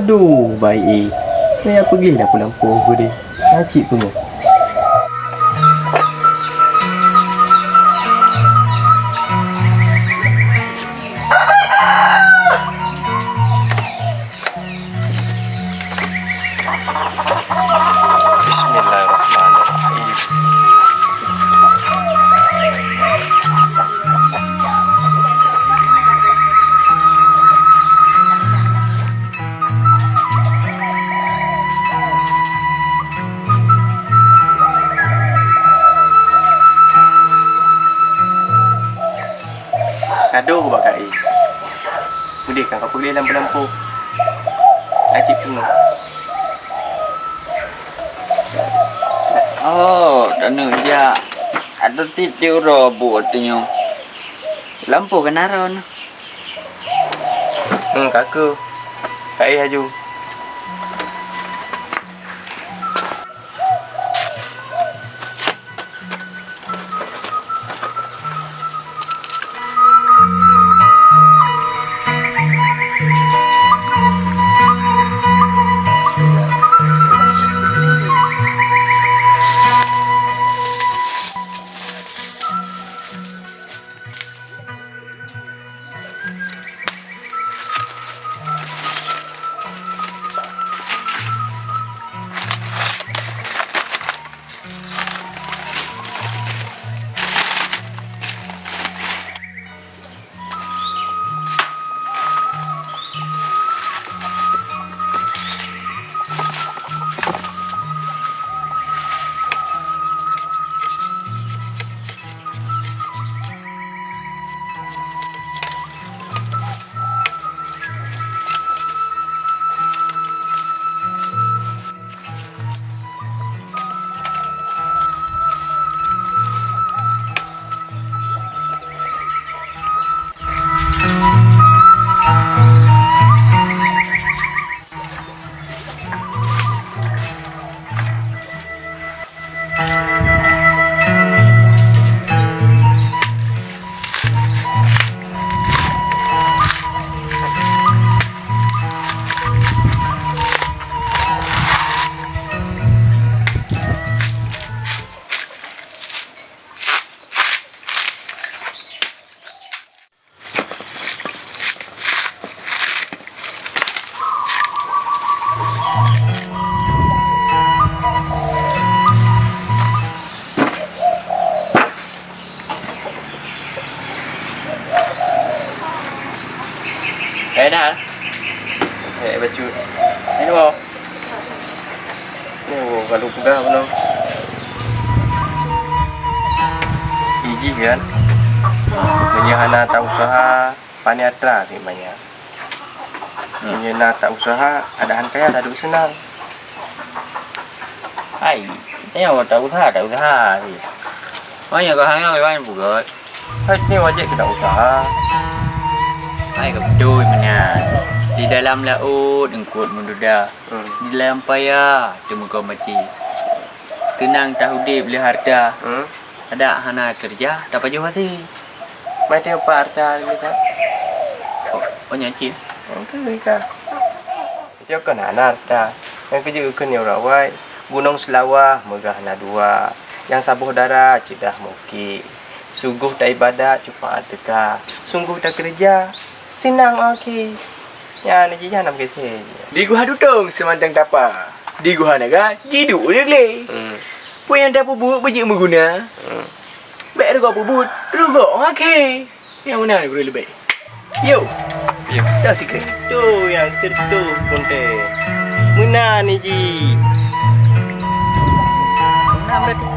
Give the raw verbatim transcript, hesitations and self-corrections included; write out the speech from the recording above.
Aduh, baik eh. Nyan peugléh dah peulampu geude. Nacik peungoh. Bismillahirrahmanirrahim. Aduh, bak Kak I. Udeh kan ka peugléh lampu-lampu. Nacik peungoh. Oh, taneuk jak. Ateueh tiep-tiep uroe buet teunyoe. Lampôh keunaron. Hmm, ka keuh. Ka éh laju. Eh, Nal. Eh, bacut. Minum, oh. Oh, kalau peugah bunoe. Ijih kan. Meunyoe hana ta useuha, pane atra keu banyak. Meunyoe na ta useuha, adak han kaya taduek seunang. Hai, nyoe ta useuha, ta useuha. Meunyoe ka hana, iwan bugot. Hai, nyoe wajéb keu ta useuha. Hai, ka beutôi meunan. Di dalam laôt eungkot meududa. Hmm. Di dalam paya teumeugoe maté. Teunang taudép lé hareuta. Hmm. Adak hana keureuja, tapajoh até. Maté upat hareuta lé ka. Oh, oh, nyan cit. Oke, ka. Nyoe kon hana hareuta. Nyang keujeuet keu nyoe rawai, Gunong Seulawah meugah na dua. Nyang saboh dara ceudah mukik. Sunggoh taibadat cupaat teuka, sunggoh takeureuja, seunang akhé. Nyan jih nyan nam keuthé. Di guha tutong seumantong tapa, di guha naga jiduek uleue glé. Hmm. Peue nyang tapeubuet beujeuet meuguna. Hmm. Bèk rugoe peubuet, rugoe akhé. Nyang meunan gurèe leubeh. Yo. Yo. Dah sikit. Tu nyang sireutoh pun teh. Meunan ni ji. Meunan berarti.